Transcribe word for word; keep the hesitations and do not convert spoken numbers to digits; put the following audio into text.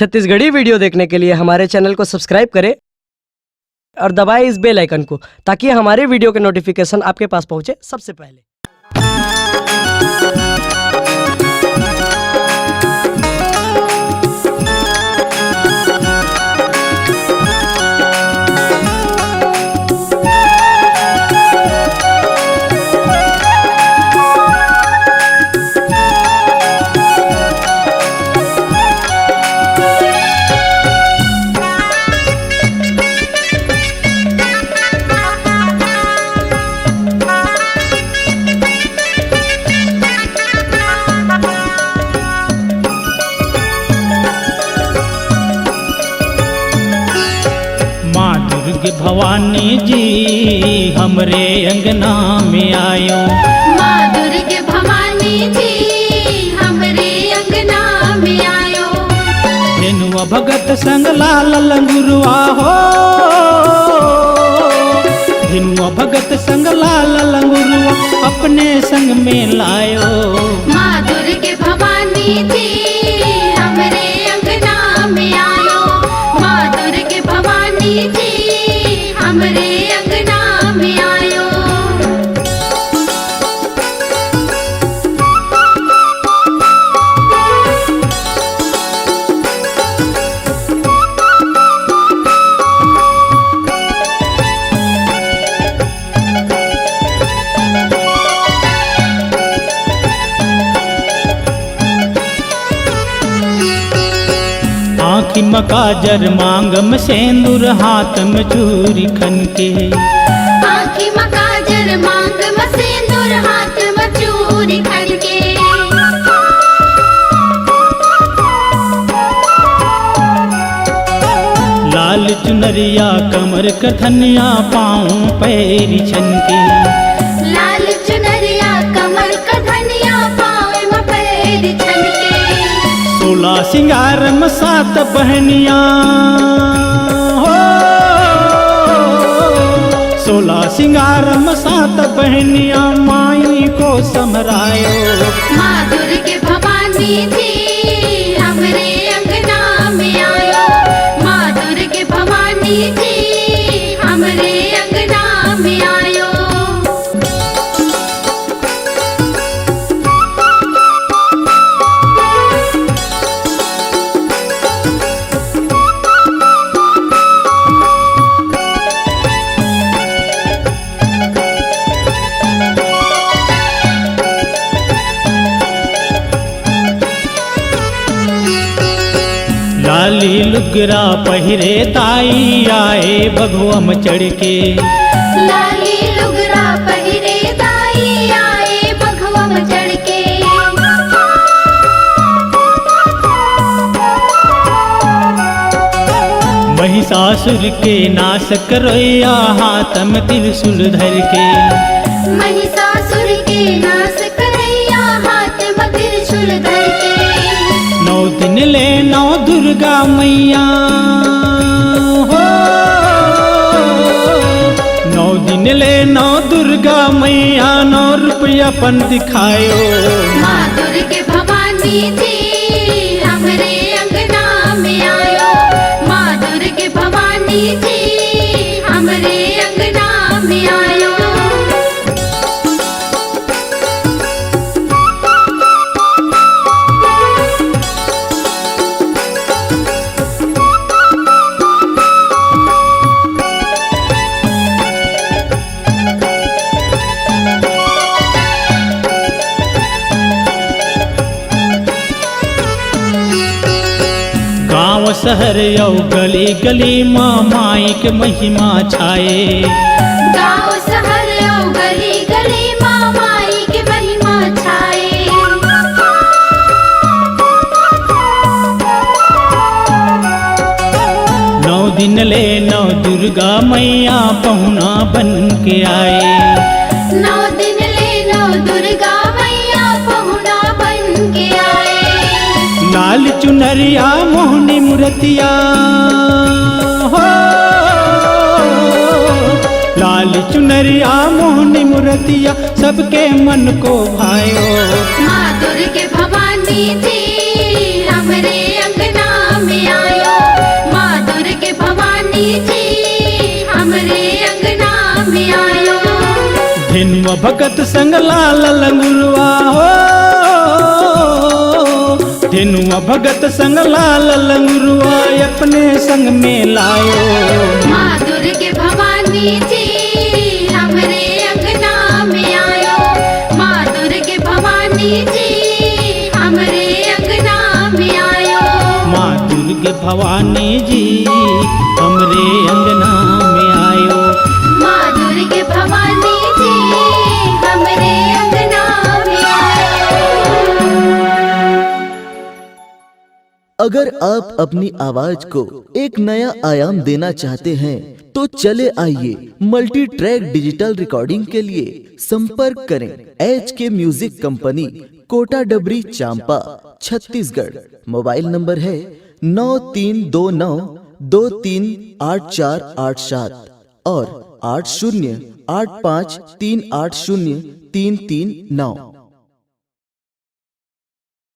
Chhattisgarhi video देखने के लिए हमारे चैनल को सब्सक्राइब करें और दबाएं इस बेल आइकन को, ताकि हमारे वीडियो के नोटिफिकेशन आपके पास पहुंचे सबसे पहले। माँ दुर्गे भवानी जी हमरे अंगना में आयो। माँ दुर्गे भवानी जी हमरे अंगना में आयो। धेनुआ भगत संग लाल लंगुरवा हो, धेनुआ भगत संग लाल लंगुरवा अपने संग में लायो। माँ दुर्गे भवानी जी हमरे अंगना में आयो। माँ दुर्गे भवानी जी हमरे अंगना में आयो। आँखी म काजर, मांग म सेंदुर, हाथ म चूरी खनके। आँखी म काजर, मांग म सेंदुर, हाथ म चूरी खनके। लाल चुनरिया कमर कर धनिया, पाँव पैरी छनके। लाल चुनरिया कमर कर धनिया, पाँव म पैरी छनके। सोला सिंगार म सात बहनिया हो, सोला सिंगार म सात बहनिया माई को समरायो। माँ दुर्गे भवानी जी हमरे अंगना में आयो। माँ दुर्गे भवानी जी हमरे अंगना में आयो। लाली लुगरा पहिरे ताई आए बघवा म चढ़ के। लाली लुगरा पहिरे ताई आए बघवा म चढ़ के। महिषासुर के नाश करोया हाथ म त्रिशूल धर के। महिषासुर के नाश करैया हाथ म त्रिशूल धर के। नौ दिन ले नौ दुर्गा मैया हो, नौ दिन ले नौ दुर्गा मैया नौ रूप अपन दिखायो। माँ दुर्गे भवानी जी हमरे अंगना में आयो। माँ दुर्गे भवानी जी हमरे अंगना में आयो। गांव शहर अउ गली गली म माई के महिमा छाए। गांव शहर अउ गली गली म माई के महिमा छाए। नौ दिन ले नौ दुर्गा मैया पहुना बन के आए। नौ दिन ले नौ दुर्गा मैया पहुना बन के आए। लाल चुनरिया मोहनी मूरतिया हो, लाल चुनरिया मोहनी मूरतिया सबके मन को भायो। माँ दुर्गे भवानी जी हमरे अंगना में धेनुआ भगत संग लाल लंगुरवा हो, धेनुआ भगत संग लाल लंगुरवा अपने संग में लायो। माँ दुर्गे भवानी जी हमरे अंगना में आयो। माँ दुर्गे भवानी जी हमरे अंगना में आयो। माँ दुर्गे भवानी जी हमरे अंगना में आयो। माँ दुर्गे भवानी जी हमरे अंगना में आयो। अगर आप अपनी आवाज को एक नया आयाम देना चाहते हैं तो चले आइए मल्टी ट्रैक डिजिटल रिकॉर्डिंग के लिए संपर्क करें एच के म्यूजिक कंपनी, कोटा डबरी, चांपा, छत्तीसगढ़। मोबाइल नंबर है नौ तीन दो नौ दो तीन आठ चार आठ सात और आठ शून्य आठ पाँच तीन आठ शून्य तीन तीन नौ।